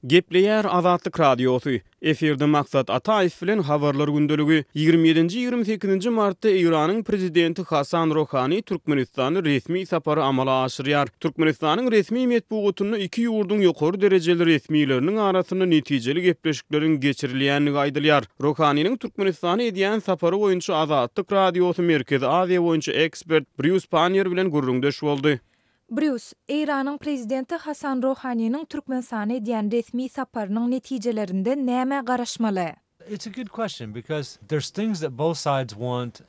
Gepleýär Azatlyk Radiosy, Efirde Maksat Ataýew bilen Habarlar gündeligi. 27-nji, 28-nji martda Eýranyň Prezidenti Hasan Rohani Türkmenistana resmi sapary amala aşyrýar. Türkmenistanyň resmi metbugatynda iki ýurduň ýokary derejeli resmileriniň arasynda netijeli gepleşikleriň geçirilýändigi aýdylýar. Rohaniniň Türkmenistana edýän sapary boýunça Azatlyk Radiosy Merkezi Aziýa boýunça ekspert Brýus Panniýer bilen gürrüňdeş boldy. Brýus, Eýranyň prezidenti Hasan Rohaniniň Türkmenistana edýän resmi saparynyň netijelerinden nämä garaşmaly? It's a good question because there's things that both sides want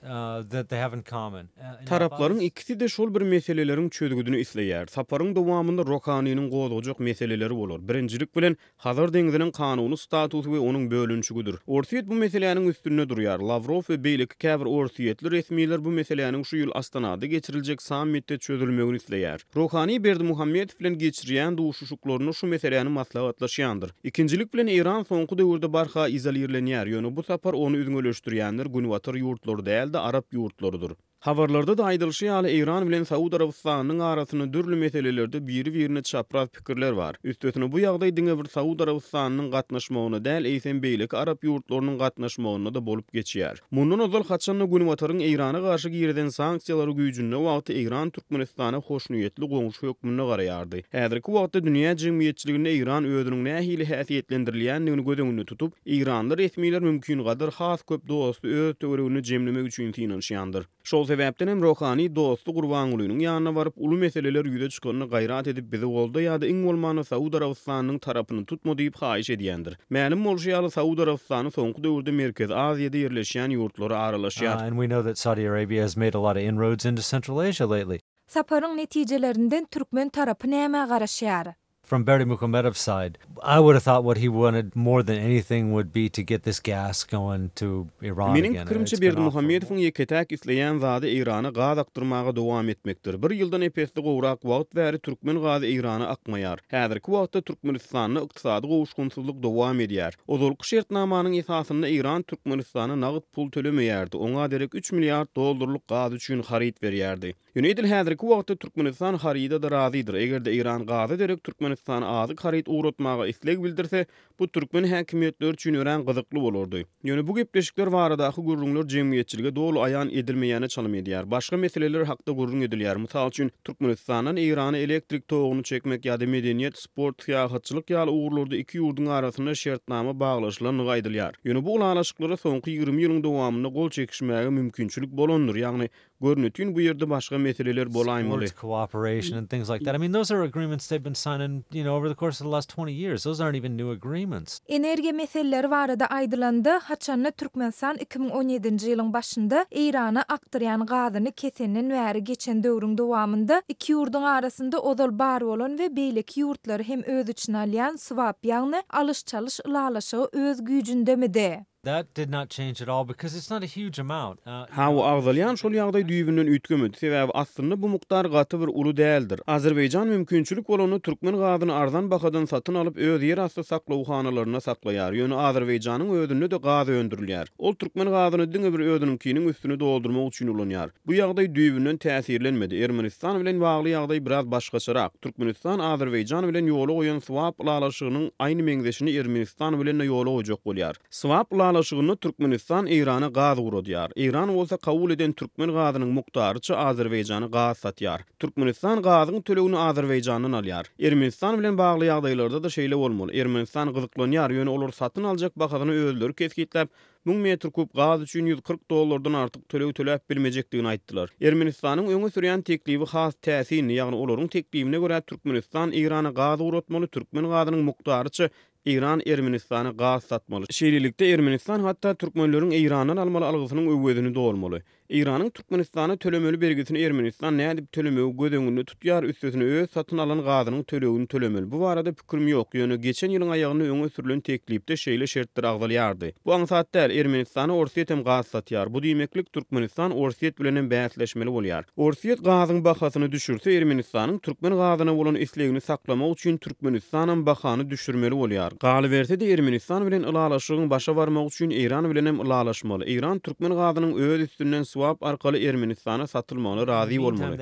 that they have in common. Taraplaryň ikisi-de şol bir meseleleriň çözgüdini isleýär. Saparyň dowamynda Rohaniniň gozgajak meseleleri bolar. Birinjilik bilen, Hazar deňziniň kanuny statusy we onuň bölünişigidir. Orsýet bu meseläniň üstünde durýar. Lawrow we beýleki käbir orsýetli resmiler bu meseläniň şu ýyl Astanada geçiriljek sammitde çözülmegini isleýär. Rohani Berdimuhamedow bilen geçirýän duşuşyklarynda şu meseläni maslahatlaşýandyr. Ikinjilik bilen Eýran soňky döwürde barha izolirlenýär, ýöne bu sapar ony üzňeleşdirýänler günbatar ýurtlary däl-de arap ýurtlarydyr. Habarlarda-da aýdylyşy ýaly, Eýran bilen Saud Arabystanynyň arasynda dürli meselelerde biri-birine çapraz pikirler bar. Üstesine bu ýagdaý diňe bir Saud Arabystanynyň gatnaşmagynda däl, eýsem beýleki arap ýurtlarynyň gatnaşmagynda-da bolup geçýär. Mundan ozal haçan-da Günbataryň Eýrana garşy girizen sanksiýalary güýjünde wagty Eýran Türkmenistana hoşniýetli goňşy hökmünde garaýardy. Häzirki wagtda dünýä jemgyýetçiliginde Eýran özüniň nähili häsiýetlendirilýändigini göz öňünde tutup, Eýranly resmiler mümkingadar has köp dosty öz töwereginde jemlemek üçin synanyşýandyr. Şol sebäpden hem Rohani dosty Gurbangulynyň ýanyna baryp, uly meseleler ýüze çykanda gaýrat edip bizi golda ýa-da iň bolmanda Saud Arabystanynyň tarapyny tutma diýip haýyş edýändir. Mälim bolşy ýaly Saud Arabystany soňky döwürde Merkezi Aziýada ýerleşýän ýurtlara aralaşýar. And we know that Saudi Arabia has made a lot of inroads into Central Asia lately. Saparyň netijelerinden türkmen tarapy nämä garaşýar? From Berdimuhamedow's side, I would have thought what he wanted more than anything would be to get this gas going to Iran Meniň again. pikirimçe It's been off for Berdimuhamedowyň ýeke-täk isleýän zady Eýrana gaz akdyrmaga dowam etmekdir. Bir ýyldan ep-esli gowrak wagt bäri türkmen gazy Eýrana akmaýar. Häzirki wagtda Türkmenistanda ykdysady gowuşgynsyzlyk dowam edýär. Ozalky şertnamanyň esasynda Eýran Türkmenistana nagt pul tölemeýärdi, oňa derek üç milliard dollarlyk gaz üçin haryt berýärdi. Ýöne edil häzirki wagtda Türkmenistan haryda-da razydyr. Eger-de Eýran gaza derek Türkmenistana azyk haryt ugratmaga isleg bildirse, bu türkmen häkimiýetleri üçin örän gyzykly bolardy. Ýöne bu gepleşikler baradaky gürrüňler jemgyýetçilige doly aýan edilmeýäne çalym edýär. Başga meseleler hakda gürrüň edilýär. Mysal üçin, Türkmenistandan Eýrana elektrik toguny çekmek ýa-da medeniýet, sport, syýahatçylyk ýaly ugurlarda iki ýurduň arasynda şertnama baglaşylandygy aýdylýar. Ýöne bu ylalaşyklara soňky 20 ýylyň dowamynda gol çekişmäge mümkinçilik bolandyr, ýagny Görnetin bu ýerde başga meseleler bolaýmaly. Sports cooperation and things like that. I mean those are agreements they've been signing, you know, over the course of the last 20 years. Those aren't even new agreements. Energiýa meseleleri barada aýdylanda, haçanda Türkmenistan 2017-nji ýylyň başynda Eýrana akdyrýan gazyny kesenden bäri geçen döwrüň dowamynda iki ýurduň arasynda ozal bar bolan we beýleki ýurtlary hem öz içine alýan swap, ýagny alyş-çalyş ylalaşygy öz güýjündemidi? That did not change at all because it's not a huge amount. Hawa, agzalýan şol ýagdaý düýbünden üýtgemedi, sebäbi aslynda bu mukdar gaty bir uly däldir. Azerbaýjan mümkinçilik bolanda türkmen gazyny arzan bahadan satyn alyp, öz ýerasty saklawhanalarynda saklaýar. Ýöne Azerbaýjanyň özünde-de gaz öndürilýär. Ol türkmen gazyny diňe bir özüniňkiniň üstüni doldurmak üçin ulanýar. Bu ýagdaý düýbünden täsirlenmedi. Ermenistan bilen bagly ýagdaý biraz başgaçarak. Türkmenistan Azerbaýjan bilen ýola goýan swap ylalaşygynyň aýny meňzeşini Ermenistan bilen-de ýola goýjak bolýar. Swap ylalaşygynda Türkmenistan Eýrana gaz ugradýar. Eýran bolsa kabul eden türkmen gazynyň mukdaryça Azerbaýjana gaz satýar. Türkmenistan gazyň tölegini Azerbaýjandan alýar. Ermenistan bilen bagly ýagdaýlarda-da şeýle bolmaly. Ermenistan gyzyklanýar, ýöne olar satyn aljak bahasyny özleri kesgitläp, 1000 metr kub gaz üçin 140 dollardan artyk töleg töläp bilmejekdigini aýtdylar. Ermenistanyň öňe sürýän teklibi has täsindi, ýagny olaryň teklibine görä Türkmenistan Eýrana gaz ugratmaly, türkmen gazynyň mukdaryça Eýran Ermenistana gaz satmaly. Şeýlelikde Ermenistan hatda türkmenleriň Eýrandan almaly algysynyň öwezini dolmaly. Eýranyň Türkmenistana tölemeli bergisini Ermenistan nädip tölemegi göz öňünde tutýar, üstesine öz satyn alan gazynyň tölegini tölemeli. Bu barada pikirim ýok, ýöne geçen ýylyň aýagynda öňe sürlen teklipde şeýle şertler agzalýardy. Bu aňsat däl, Ermenistana Orsýet hem gaz satýar. Bu diýmeklik, Türkmenistan Orsýet bilen hem bäsleşmeli bolýar. Orsýet gazyň bahasyny düşürse, Ermenistanyň türkmen gazyna bolan islegini saklamak üçin Türkmenistanam bahany düşürmeli bolýar. Galyberse-de, Ermenistan bilen ylalaşygyň başa barmagy üçin Eýran bilenem ylalaşmaly. Eýran türkmen gazynyň öz üstünden swap. swap arkaly Ermenistana satylmagyna razy bolmaly.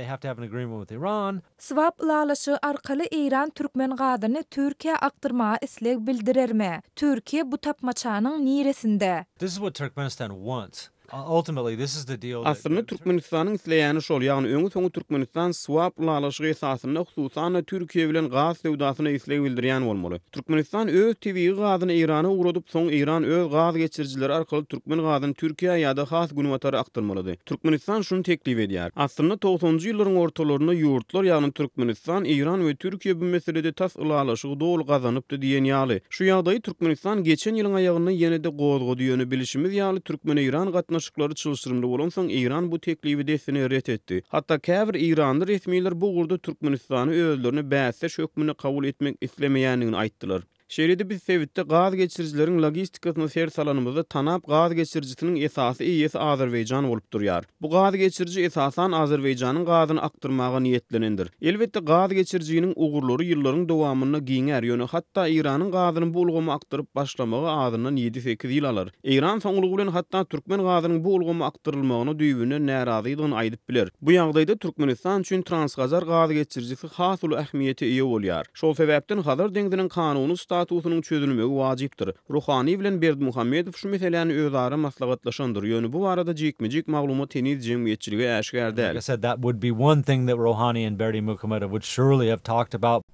Swap ylalaşygy arkaly Eýran türkmen gazyny Türkiýä akdyrmaga isleg bildirermi? Türkiýe bu tapmaçanyň niresinde? This is what Turkmenistan wants. Ultimately, this is the deal that. Aslynda Türkmenistanyň isleýäni şol, ýagny öňi-soňy Türkmenistan swap ylalaşygy esasynda hususan-da Türkiýe bilen gaz söwdasyna isleg bildirýän bolmaly. Türkmenistan öz tebigy gazyny Eýrana ugradyp, soň Eýran öz gaz geçirijileri arkaly türkmen gazyny Türkiýä ýa-da has günbatara akdyrmalydy. Türkmenistan şuny teklip edýär. Aslynda togsanynjy ýyllaryň ortalarynda ýurtlar, ýagny Türkmenistan, Eýran we Türkiýe bu meselede tas ylalaşygy doly gazanypdy diýen ýaly. Şu ýagdaýy Türkmenistan geçen ýylyň aýagynda ýene-de gozgady, ýöne bilşimiz ýaly türkmen-eýran gatnaşyklary çylşyrymly bolansoň Eýran bu teklibi dessine ret etdi. Hatda käbir eýranly resmiler bu ugurda Türkmenistany özlerine bäsdeş hökmünde kabul etmek islemeýändigini aýtdylar. Şeýle-de biz sebitde gaz geçirijileriň logistikasyna ser salanymyzda TANAP gaz geçirijisiniň esasy eýesi Azerbaýjan bolup durýar. Bu gaz geçiriji esasan Azerbaýjanyň gazyny akdyrmaga niýetlenendir. Elbetde gaz geçirijiniň ugurlary ýyllaryň dowamynda giňär, ýöne hatda Eýranyň gazyny bu ulgama akdyryp başlamagy azyndan ýedi-sekiz ýyl alar. Eýran soňlugy bilen hatda türkmen gazynyň bu ulgama akdyrylmagyna düýbünden närazydygyny aýdyp biler. Bu ýagdaýda Türkmenistan üçin Transhazar gaz geçirijisi has uly ähmiýete eýe bolýar. Şol sebäpden Hazar deňziniň kanuny statusynyň çözülmegi wajypdyr. Ruhani bilen Berdimuhamedow şu meseläni özara maslahatlaşandyr, ýöne bu barada jikme-jik maglumat heniz jemgyýetçilige äşgär däl. Like I said, that would be one thing that Rouhani and Berdimuhamedow would surely have talked about.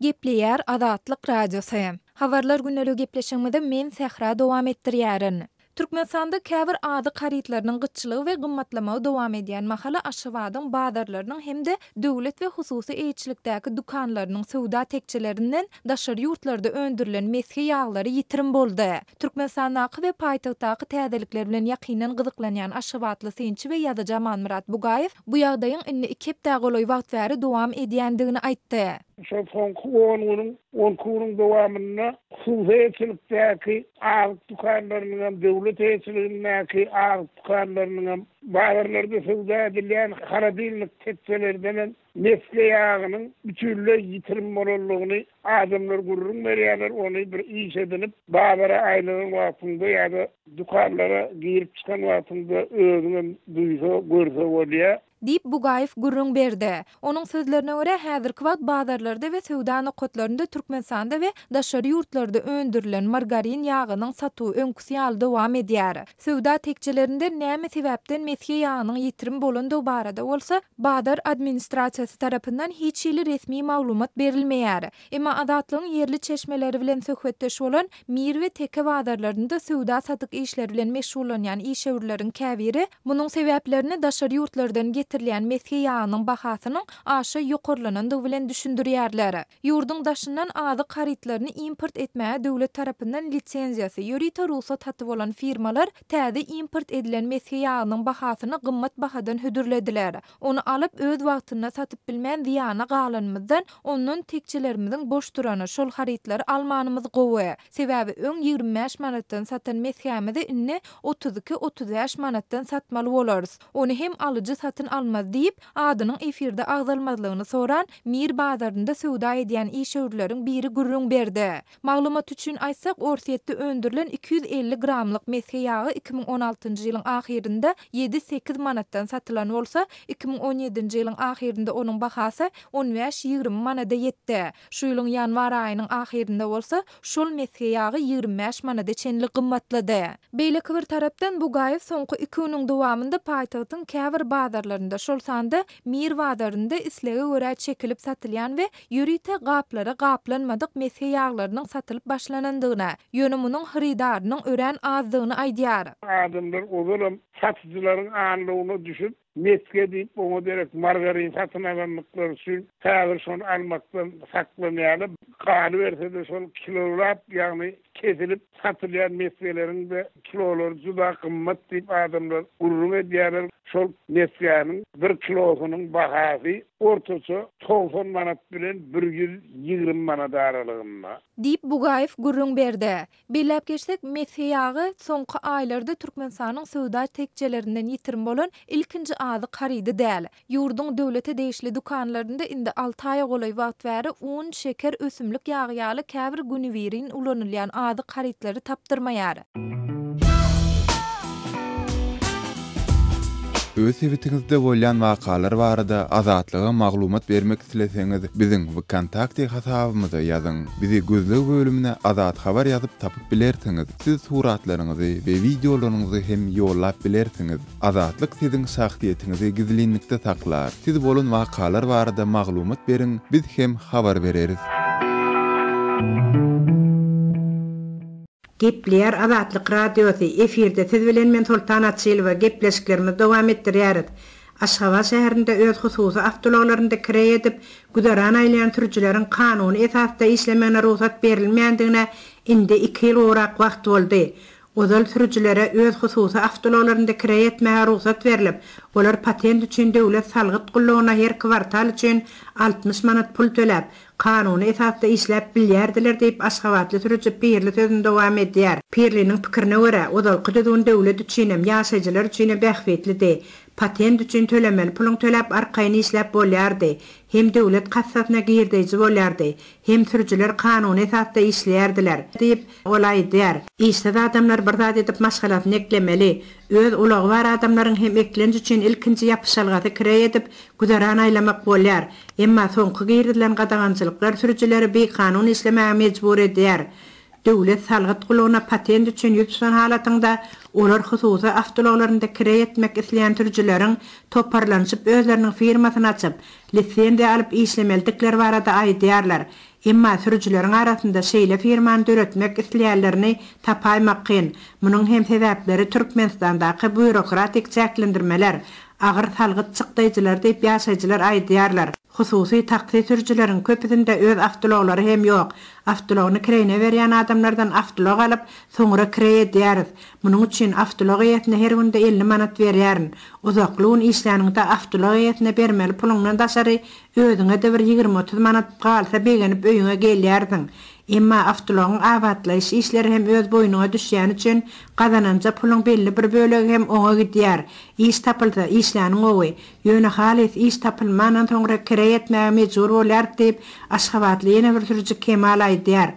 Gepleýär Azatlyk Radiosy. Habarlar gündeligi gepleşigimizi men Sähra dowam etdirýärin. Türkmenistanda käbir azyk harytlarynyň gytçylygy we gymmatlamagy dowam edýän mahaly Aşgabadyň bazarlarynyň hem-de döwlet we hususy eýeçilikdäki dükanlarynyň söwda tekjelerinden daşary ýurtlarda öndürilen mesge ýaglary ýitirim boldy. Türkmenistandaky we paýtagtdaky täzelikler bilen ýakyndan gyzyklanýan aşgabatly synçy we ýazyjy Amanmyrat Bugaýew bu ýagdaýyň indi iki hepdä golaý wagt bäri dowam edýändigini aýtdy. Şol soňky on günüň, on iki günüň dowamynda hususy eýeçilikdäki azyk dükanlarynyňam, döwlet eýeçiligindäki azyk dükanlarynyňam, bazarlarda söwda edilýän holodilnik tekjelerdenem mesge ýagynyň bütinleý ýitirim bolanlygyny adamlar gürrüň berýärler. Ony bir iş edinip, bazara aýlanan wagtyňda ýa-da dükanlara girip çykan wagtyňda özüňem duýsa, görse bolýar. Diýip, Bugaýew gürrüň berdi. Onuň sözlerine görä, häzirki wagt bazarlarda we söwda nokatlarynda Türkmenistanda we daşary ýurtlarda öndürilen margarin ýagynyň satuwy öňküsi ýaly dowam edýär. Söwda tekjelerinde näme sebäpden mesge ýagynyň ýitirim bolandygy barada bolsa, bazar administrasiýasy tarapyndan hiç hili resmi maglumat berilmeýär. Emma Azatlygyň ýerli çeşmeleri bilen söhbetdeş bolan Mir we Teke bazarlarynda söwda-satyk işleri bilen meşgullanýan işewürleriň käbiri munuň sebäplerini daşary ýurtlardan getirilýän mesge ýagynyň bahasynyň aşa ýokarlanandygy bilen düşündirýärler. Ýurduň daşyndan azyk harytlaryny import etmäge döwlet tarapyndan lisenziýasy, ýörite rugsat haty bolan firmalar täze import edilen mesge ýagynyň bahasyny gymmat bahadan hödürlediler. Ony alyp, öz wagtynda satyp bilmän zyýana galanymyzdan, ondan tekjelerimiziň boş durany, şol harytlary almanymyz gowy. Sebäbi öň 25 manatdan satan mesgämizi indi 32, 35 manatdan satmaly bolarys. Ony hem alyjy satyn almaz diýip, adynyň efirde agzalmazlygyny soran, Mir bazarynda söwda edýän işewürleriň biri gürrüň berdi. Maglumat üçin aýtsak, Orsýetde öndürilen 250 gramlyk mesge ýagy 2016-njy ýylyň ahyrynda ýedi-sekiz manatdan satylan bolsa, 2017-nji ýylyň ahyrynda onuň bahasy on bäş-ýigrimi manada ýetdi. Şu ýylyň ýanwar aýynyň ahyrynda bolsa, şol mesge ýagy 25 manada çenli gymmatlady. Beýleki bir tarapdan, Bugaýew soňky iki günüň dowamynda paýtagtyň käbir bazarlarynda, şol sanda Mir bazarynda islege görä çekilip satylýan we ýörite gaplara gaplanmadyk mesge ýaglarynyň satylyp başlanandygyny, ýöne munuň hyrydarynyň örän azdygyny aýdýar. Adamlar ozalam satyjylaryň aldawyna düşüp, mesge diýip oňa derek margarin satyn alandyklary üçin häzir şony almakdan saklanýarlar. Galyberse-de şol kilolap, ýagny kesilip satylýan mesgeleriň-de kilolary juda gymmat diýip adamlar gürrüň edýärler. Şol mesgäniň bir kilosynyň bahasy ortaça 90 manat bilen 120 manat aralygynda. Diýip, Bugaýew gürrüň berdi. Belläp geçsek, mesge ýagy soňky aýlarda Türkmenistanyň söwda tekjelerinden ýitirim bolan ilkinji azyk harydy däl. Ýurduň döwlete degişli dükanlarynda indi alty aýa golaý wagt bäri un, şeker, ösümlik ýagy ýaly käbir günübirin ulanylýan azyk harytlary tapdyrmaýar. Öz sebitiňizde bolýan wakalar barada Azatlyga maglumat bermek isleseňiz, biziň Wkontakte hasabymyza ýazyň. Bizi gözleg bölümine Azat Habar ýazyp tapyp bilersiňiz. Siz suratlaryňyzy we wideolaryňyzy hem ýollap bilersiňiz. Azatlyk siziň şahsyýetiňizi gizlinlikde saklar. Siz bolan wakalar barada maglumat beriň, biz hem habar bereris. Gepleýär Azatlyk Radiosy, efirde siz bilen men Soltan Açylowa, gepleşiklerimizi dowam etdirýäris. Aşgabat şäherinde öz hususy awtoulaglarynda kireý edip, güzeran aýlaýan sürüjileriň kanuny esasda işlemegine rugsat berilmeýändigine indi iki ýyl gowrak wagt boldy. Ozal sürüjilere öz hususy awtoulaglarynda kireý etmäge rugsat berlip, olar patent üçin döwlet salgyt gullugyna her kwartal üçin 60 manat pul töläp, kanuny esasda işläp bilýärdiler diýip, aşgabatly sürüji Pirli sözüni dowam edýär. Pirliniň pikirine görä, ozalky düzgün döwlet üçinem, ýaşaýjylar üçinem bähbitlidi. Patent üçin tölemeli puluň töläp arkaýyn işläp bolýardy. Hem döwlet kassasyna girdeýji bolýardy, hem sürüjiler kanuny esasda işleýärdiler. Diýip, ol aýdýar. Işsiz adamlar bir zat edip maşgalasyny eklemeli. Öz ulagy bar adamlaryň hem eklenç üçin ilkinji ýapyşalgasy kireý edip, güzeran aýlamak bolýar. Emma soňky girizilen gadagançylyklar sürüjileri bikanun işlemäge mejbur edýär. Döwlet salgyt gullugyna patent üçin ýüz tutan halatyňda, olar hususy awtoulaglarynda kireý etmek isleýän sürüjileriň toparlanyşyp özleriniň firmasyny açyp, lisenziýa alyp işlemelidikleri barada aýdýarlar. Emma sürüjileriň arasynda şeýle firmany döretmek isleýänlerini tapaýmak kyn. Munuň hem sebäpleri Türkmenistandaky býurokratik çäklendirmeler, agyr salgyt çykdaýjylary diýip ýaşaýjylar aýdýarlar. Hususy taksi sürüjileriň köpüsinde öz awtoulaglary hem ýok. Awtoulagyny kireýine berýän adamlardan awtoulag alyp, soňra kireý edýäris. Munuň üçin awtoulag eýesine her günde 50 manat berýärin. Uzakly gün işläniňde awtoulag eýesine bermeli puluňdan daşary Özüňe-de bir ýigrimi-otuz manat galsa begenip öýüňe gelýärsiň. Emma awtoulagyň abatlaýyş işleri hem öz boýnuňa düşýäni üçin gazananja puluň belli bir bölegi hem oňa gidýär. Iş tapylsa, işläniň gowy. Ýöne halys iş tapylmandan soňra kireý etmäge mejbur bolýarys diýip, aşgabatly ýene bir sürüji Kemal aýdýar.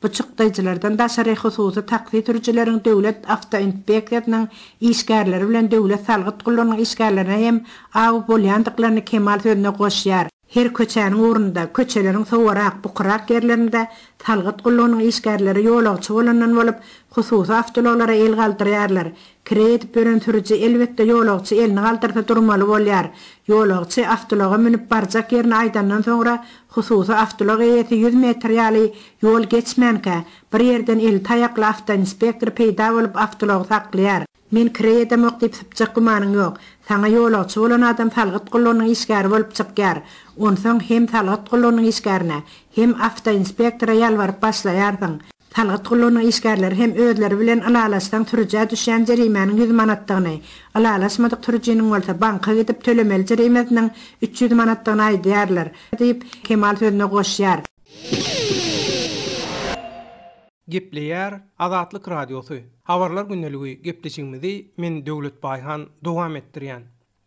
Bu çykdaýjylardan daşary hususy taksi sürüjileriň döwlet awtoinspeksiýasynyň işgärleri bilen döwlet salgyt gullugynyň işgärlerine hem aw bolýandyklaryny Kemal sözüne goşýar. Her köçäniň ugrunda, köçeleriň sowarak, bukurak ýerlerinde salgyt gullugynyň işgärleri ýolagçy bolandan bolup, hususy awtoulaglara el galdyrýarlar. Kireý edip ýören sürüji elbetde ýolagçy elini galdyrsa durmaly bolýar. Ýolagçy awtoulaga münüp barjak ýerini aýdandan soňra hususy awtoulag eýesi ýüz metr ýaly ýol geçmänkä, bir ýerden eli taýakly awtoinspektor peýda bolup awtoulagy saklaýar. Men kireý edemok diýip sypjak gümanyň ýok. Saňa ýolagçy bolan adam salgyt gullugynyň işgäri bolup çykýar. Onsoň hem salgyt gullugynyň işgärine, hem awtoinspektora ýalbaryp başlaýarsyň. Salgyt gullugynyň işgärleri hem özleri bilen ylalaşsaň sürüjä düşýän jerimäniň ýüz manatdygyny, ylalaşmadyk sürüjiniň bolsa banka gidip tölemeli jerimesiniň 300 manatdygyny aýdýarlar, diýip, Kemal sözüne goşýar. Gepleýär Azatlyk Radiosy, Habarlar gündeligi gepleşigimizi men Döwlet Baýhan dowam etdirýän.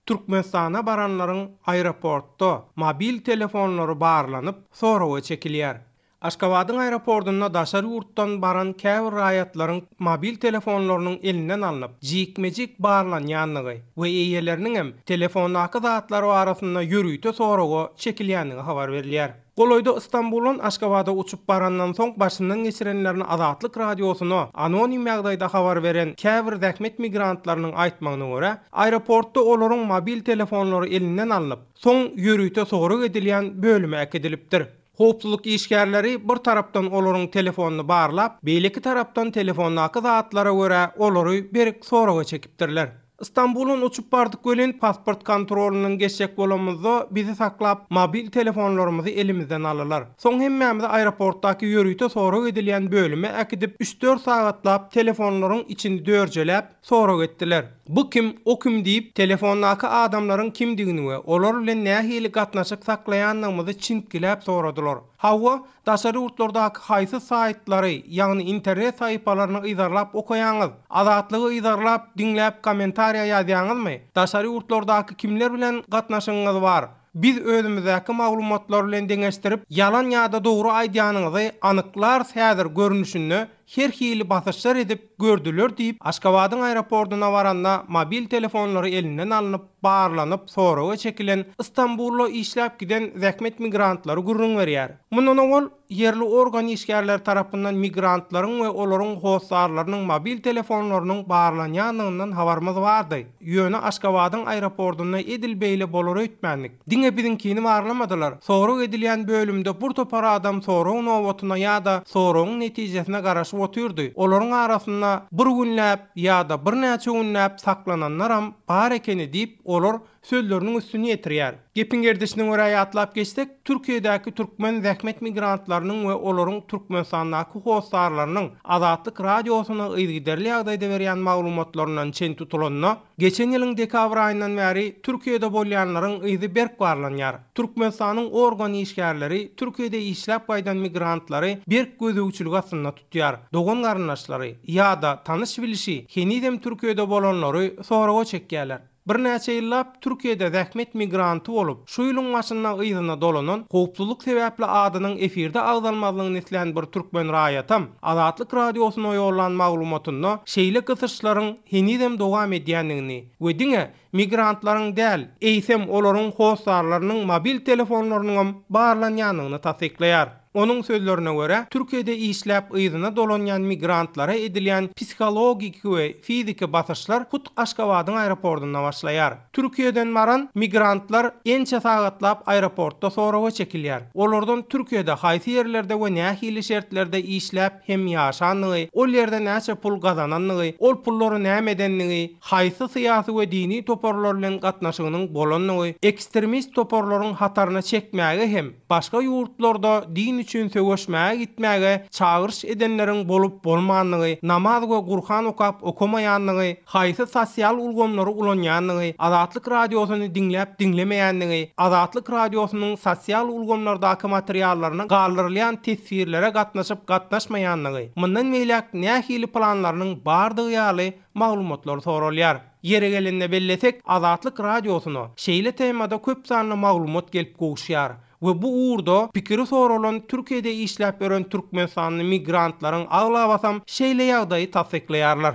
Türkmenistana baranlaryň aeroportda mobil telefonlary barlanyp, soraga çekilýär. Aşgabadyň aeroportunda daşary ýurtdan baran käbir raýatlaryň mobil telefonlarynyň elinden alnyp, jikme-jik barlanýandygy we eýeleriniňem telefondaky zatlar barasynda ýörite soraga çekilýändigi habar berilýär. Golaýda Stambuldan Aşgabada uçup barandan soň başyndan geçirenlerini Azatlyk Radiosyna anonim ýagdaýda habar beren käbir zähmet migrantlarynyň aýtmagyna görä, aeroportda olaryň mobil telefonlary elinden alnyp, soň ýörite sorag edilýän bölüme äkidilipdir. Howpsuzlyk işgärleri bir tarapdan olaryň telefonyny barlap, beýleki tarapdan telefondaky zatlara görä olary berk soraga çekipdirler. Stambuldan uçup bardyk welin, pasport kontrolyndan geçjek bolamyzda bizi saklap, mobil telefonlarymyzy elimizden aldylar. Soň hemmämizi aeroportdaky ýörite sorag edilýän bölüme äkidip, üç-dört sagatlap telefonlaryň içini dörjeläp, sorag etdiler. Bu kim, o kim diýip, telefondaky adamlaryň kimdigini we olar bilen nähili gatnaşyk saklaýandygymyzy çintgiläp soradylar. Hawa, daşary ýurtlardaky haýsy saýtlary, ýagny internet sahypalaryny yzarlap okaýaňyz? Azatlygy yzarlap, diňläp kommentariýa ýazýaňyzmy? Daşary ýurtlardaky kimler bilen gatnaşygyňyz bar? Biz özümizdäki maglumatlar bilen deňeşdirip, ýalan ýa-da dogry aýdýanyňyzy anyklarys häzir görnüşinde. her hili basyşlar edip gördüler diýip, Aşgabadyň aeroportuna baranda mobil telefonlary elinden alnyp, barlanyp, soraga çekilen Stambula işläp giden zähmet migrantlary gürrüň berýär. Mundan owal, ýerli organ işgärleri tarapyndan migrantlaryň we olaryň hossarlarynyň mobil telefonlarynyň barlanýandygyndan habarymyz bardy. Ýöne Aşgabadyň aeroportunda edil beýle bolar öýtmändik. Diňe biziňkini barlamadylar. Sorag edilýän bölümde bir topar adam sorag nobatyna ýa-da soragyň netijesine garaşyp otyrdy. Olaryň arasynda bir günläp ýa-da birnäçe günläp saklananlaram bar ekeni diýip, olar sözleriniň üstüni ýetirýär. Gepiň gerdişine görä ýatlap geçsek, Türkiýedäki türkmen zähmet migrantlarynyň we olaryň Türkmenistandaky hossarlarynyň Azatlyk Radiosyna yzygiderli ýagdaýda berýän maglumatlaryndan çen tutulanda, geçen ýylyň dekabr aýyndan bäri Türkiýede bolýanlaryň yzy berk barlanýar. Türkmenistanyň organ işgärleri Türkiýede işläp gaýdan migrantlary berk gözegçilik astynda tutýar. Dogan-garyndaşlary ýa-da tanyş-bilişi henizem Türkiýede bolanlary soraga çekýärler. Birnäçe ýyllap Türkiýede zähmet migranty bolup, şu ýylyň başynda yzyna dolanan, howpsuzlyk sebäpli adynyň efirde agzalmazlygyny islän bir türkmen raýatam Azatlyk Radiosyna ýollan maglumatynda şeýle gysyşlaryň henizem dowam edýändigini we diňe migrantlaryň däl, eýsem olaryň hossarlarynyň mobil telefonlarynyňam barlanýandygyny tassyklaýar. Onuň sözlerine görä, Türkiýede işläp yzyna dolanýan migrantlara edilýän psihologiki we fiziki basyşlar hut Aşgabadyň aeroportunda başlaýar. Türkiýeden baran migrantlar ençe sagatlap aeroportda soraga çekilýär. Olardan Türkiýede haýsy ýerlerde we nähili şertlerde işläp hem ýaşandygy, ol ýerde näçe pul gazanandygy, ol pullary näme edendigi, haýsy syýasy we dini toparlar bilen gatnaşygynyň bolandygy, ekstremist toparlaryň hataryna çekmäge hem başga ýurtlarda din üçin söweşmäge gitmäge çagyryş edenleriň bolup-bolmandygy, namaz we Gurhan okap okamaýandygy, haýsy sosial ulgamlary ulanýandygy, Azatlyk Radiosyny diňläp-diňlemeýändigi, Azatlyk Radiosynyň sosial ulgamlardaky materiallaryna galdyrylýan teswirlere gatnaşyp-gatnaşmaýandygy, mundan beýläk nähili planlarynyň bardygy ýaly maglumatlar soralýar. Ýeri gelende bellesek, Azatlyk Radiosyna şeýle temada köp sanly maglumat gelip gowuşýar we bu ugurda pikiri soralan Türkiýede işläp ýören türkmenistanly migrantlaryň aglabasam şeýle ýagdaýy tassyklaýarlar.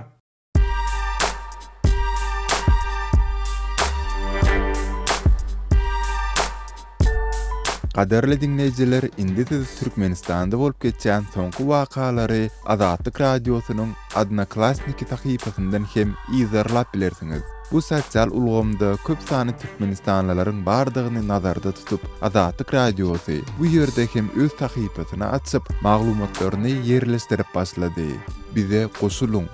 Gadyrly diňleýjiler indi siz Türkmenistanda bolup geçýän soňky wakalary Azatlyk Radiosynyň Odnoklassniki sahypasyndan hem yzarlap bilersiňiz. Bu sosial ulgamda köp sanly türkmenistanlylaryň bardygyny nazarda tutup, Azatlyk Radiosy bu ýerde hem öz sahypasyny açyp, maglumatlaryny ýerleşdirip başlady. Bize goşulyň!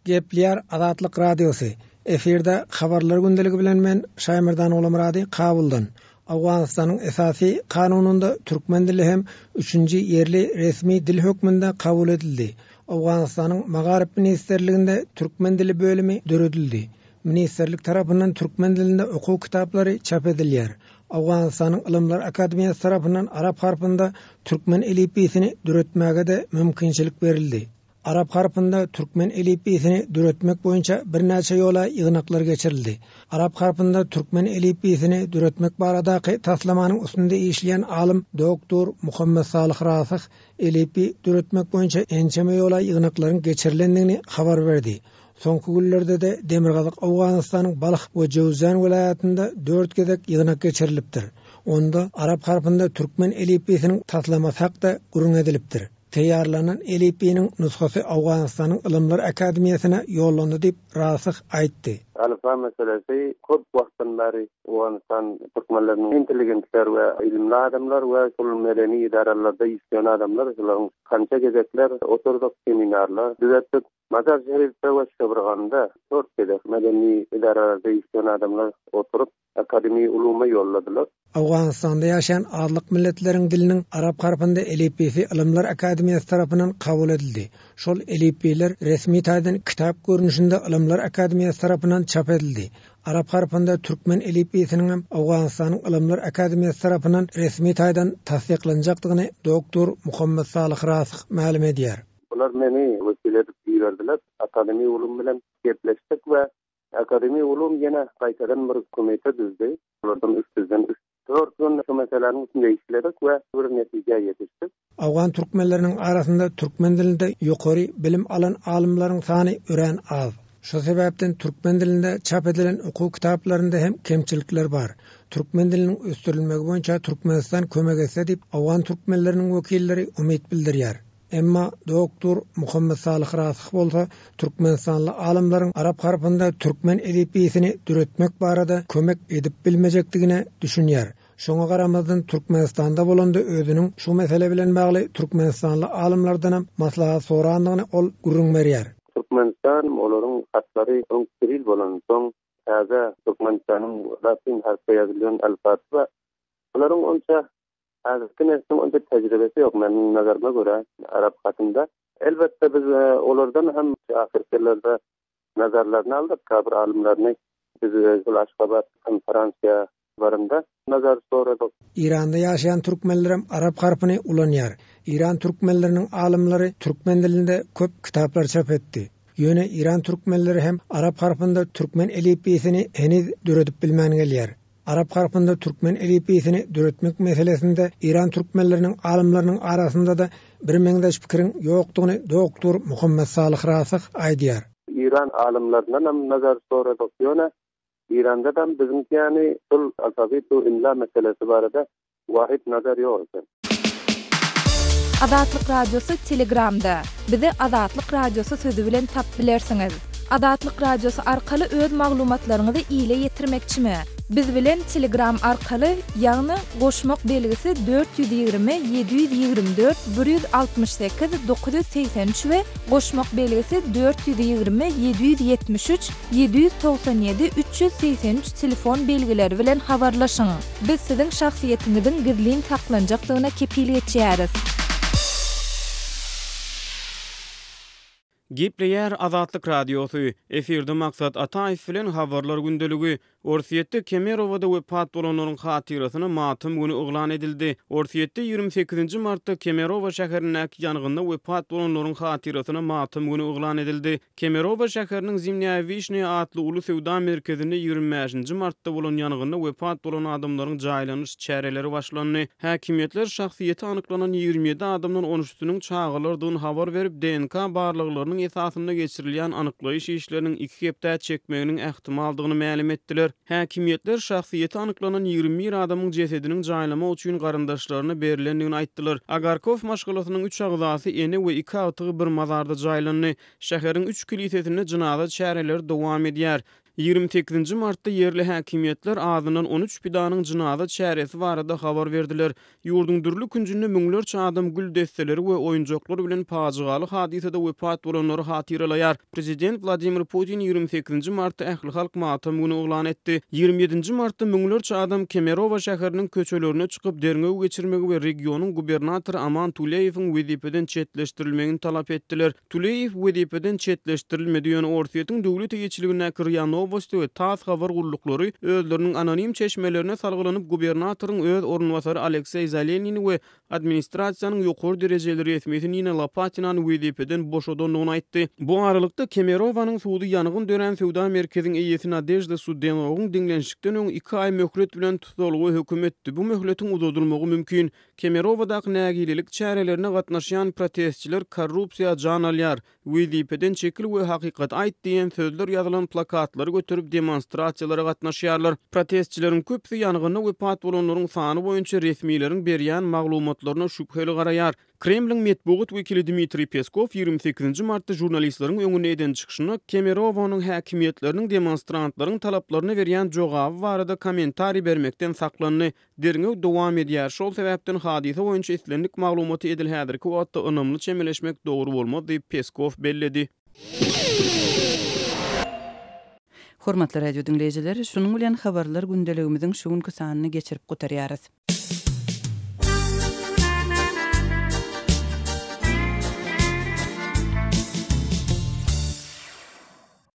Gepleýär Azatlyk Radiosy, Efirde Habarlar gündeligi bilen men Şaýmerdan Ogulmyrady Kabuldan. Owganystanyň Esasy Kanunynda türkmen dili hem üçünji ýerli resmi dil hökmünde kabul edildi. Owganystanyň Magaryf ministrliginde türkmen dili bölümi döredildi. Ministrlik tarapyndan türkmen dilinde okuw kitaplary çap edilýär. Owganystanyň Ylymlar akademiýasy tarapyndan arap harpynda türkmen elipbiýsini döretmäge-de mümkinçilik berildi. Arap harpynda türkmen elipbiýsini döretmek boýunça birnäçe ýola ýygnaklar geçirildi. Arap harpynda türkmen elipbiýsini döretmek baradaky taslamanyň üstünde işleýän alym doktor Muhammet Salyh Rasyh elipbiý döretmek boýunça ençeme ýola ýygnaklaryň geçirilendigini habar berdi. Soňky günlerde-de Demirgazyk Owganystanyň Balh we Jöwzjan welaýatynda dört gezek ýygnak geçirilipdir. Onda arap harpynda türkmen elipbiýsiniň taslamasy hakda gürrüň edilipdir. Taýýarlanan elipbiýniň nusgasy Owganystanyň Ylymlar akademiýasyna ýollandy diýip, Rasyh aýtdy. Alypba meselesi köp wagtdan bäri Owganystan türkmenleriniň intelligentler we ylymly adamlar we şol medeni edaralarda işleýän adamlar şolaryň kança gezekler oturdyk seminarlar düzetdik. Mazar Şerifde we Şybyrganda dört gezek medeni edaralarda işleýän adamlar oturyp Akademiýa uluma ýolladylar. Owganystanda ýaşaýan azlyk milletleriň diliniň arap harpynda elipbiýsi Ylymlar akademiýasy tarapyndan kabul edildi. Şol elipbiýler resmi taýdan kitap görnüşinde Ylymlar akademiýasy tarapyndan çap edildi. Arap harpynda türkmen elipbiýsiniňem Owganystanyň Ylymlar akademiýasy tarapyndan resmi taýdan tassyklanjakdygyny doktor Muhammet Salyh Rasyh mälim edýär. Bular meni wekil edip iberdiler. Akademiýa ulum bilen gepleşdik we. Akademiýa ulum ýene gaýtadan bir komite düzdi. Olardan üç ýüzden üç, dört gün şu meseläniň üstünde işledik we bir netijä ýetişdik. Owgan türkmenleriniň arasynda türkmen dilinde ýokary bilim alan alymlaryň sany örän az. Şo sebäpden türkmen dilinde çap edilen okuw kitaplarynda hem kemçilikler bar. Türkmen diliniň ösdürilmegi boýunça Türkmenistan kömek etse diýip, owgan türkmenleriniň wekilleri umyt bildirýär. Emma doktor Muhammet Salyh Rasyh bolsa türkmenistanly alymlaryň arap harpynda türkmen elipbiýsini döretmek barada kömek edip bilmejekdigine düşünýär. Şoňa garamazdan Türkmenistanda bolanda özüniň şu mesele bilen bagly türkmenistanly alymlardanam maslahat sorandygyny ol gürrüň berýär. Türkmenistan olaryň hatlary öň kiril bolansoň täze Türkmenistanyň latyn harpda ýazylýan alfabeti bar. Bularyň onça Häzirki nesliň onça tejribesi ýok meniň nazaryma görä arap hatynda. Elbetde biz olardan hem ahyrky ýyllarda nazarlaryny aldyk käbir alymlaryny biz şol Aşgabat konferansiýa baranda nazar soradyk. Eýranda ýaşaýan türkmenlerem arap harpyny ulanýar. Eýran türkmenleriniň alymlary türkmen dilinde köp kitaplar çap etdi. Ýöne eýran türkmenleri hem arap harpynda türkmen elipbiýsini heniz döredip bilmän gelýär. Arap harpynda türkmen elipbiýsini döretmek meselesinde Eýran türkmenleriniň alymlarynyň arasynda-da birmeňzeş pikiriň ýokdugyny doktor Muhammet Salyh Rasyh aýdýar. Eýran alymlaryndanam nazar soradyk, ýöne Eýrandadam biziňki ýaly şol alfawit we imla meselesi barada wahyt nazar ýok eken. Azatlyk Radiosy Telegramda. Bizi Azatlyk Radiosy sözi bilen tapyp bilersiňiz. Azatlyk Radiosy arkaly öz maglumatlaryňyzy ile ýetirmekçimi? Biz bilen Telegram arkaly, ýagny goşmak belgisi 420 724 168 983 we goşmak belgisi 420 773 797 383 telefon belgileri bilen habarlaşyň. Biz siziň şahsyýetiňiziň gizlin saklanjakdygyna kepil geçýäris. Gepleýär Azatlyk Radiosy, Efirde Maksat Ataýew bilen Habarlar gündeligi. Orsýetde Kemerowada wepat bolanlaryň hatyrasyna matam güni yglan edildi. Orsýetde 28-nji martda Kemerowa şäherindäki ýangynda wepat bolanlaryň hatyrasyna matam güni yglan edildi. Kemerowo şäheriniň Zimnýaýa Wişnýa atly uly söwda merkezinde 25-nji martda bolan ýangynda wepat bolan adamlaryň jaýlanyş çäreleri başlandy. Häkimiýetler şahsyýeti anyklanan 27 adamdan on üçüsiniň çagalardygyny habar berip, DNK barlaglarynyň esasynda geçirilýän anyklaýyş işleriniň iki hepdä çekmeginiň ähtimaldygyny mälim etdiler. Häkimiýetler şahsyýeti anyklanan 21 adamyň jesediniň jaýlamak üçin garyndaşlaryna berlendigini aýtdylar. Agarkow maşgalasynyň üç agzasy, ene we iki agtygy bir mazarda jaýlandy. Şäheriň üç kilisesinde jynaza çäreleri dowam edýär. 28-nji martda ýerli häkimiýetler azyndan 13 pidanyň jynaza çäresi barada habar berdiler. Ýurduň dürli künjünde müňlerçe adam gül desseleri we oýunjaklar bilen pajygaly hadysada wepat bolanlary hatyralaýar. Prezident Wladimir Putin 28-nji martda ählihalk matam güni yglan etdi. 27-nji martda müňlerçe adam Kemerowo şäheriniň köçelerine çykyp, derňew geçirmegi we regionyň gubernatory Aman Tuleýewiň wezipeden çetleşdirilmegini talap etdiler. Tuleýew wezipeden çetleşdirilmedi, ýöne Orsýetiň döwlet eýeçiligindäki RIA Nowosti we tass habar gulluklary özleriniň anonim çeşmelerine salgylanyp, gubernatoryň öz orunbasary Alekseý Zalenini we administrasiýanyň ýokary derejeli resmisi Nina Lopatinany wezipeden boşadandygyny aýtdy. Bu aralykda, Kemerowanyň sudy ýangyn dörän söwda merkeziň eýesi Nadežda Sudenogyň diňlenişikden öň iki aý möhlet bilen tussaglyga höküm etdi, bu möhletiň uzadylmagy mümkin. Kemerowadaky nägilelik çärelerine gatnaşýan protestçiler korrupsiýa jan alýar, wezipeden çekil we hakykaty aýt diýen sözler ýazylan plakatlary göterip demonstrasiýalara gatnaşýarlar. Protestçileriň köpüsi ýangynda wepat bolanlaryň sany boýunça resmileriň berýän maglumatlaryna şübheli garaýar. Kremliň metbugat wekili Dmitriý Peskow 28-nji martda žurnalistleriň öňünde eden çykyşynda Kemerowonyň häkimiýetleriniň demonstrantlaryň talaplaryna berýän jogaby barada kommentariý bermekden saklandy. Derňew dowam edýär, şol sebäpden hadysa boýunça islendik maglumaty edil häzirki wagtda ynamly çemeleşmek dogry bolmaz diýip, Peskow belledi. Hormatly radio diňleýjiler, şunuň bilen Habarlar gündeligimiziň şu günki sanyny geçirip gutarýarys.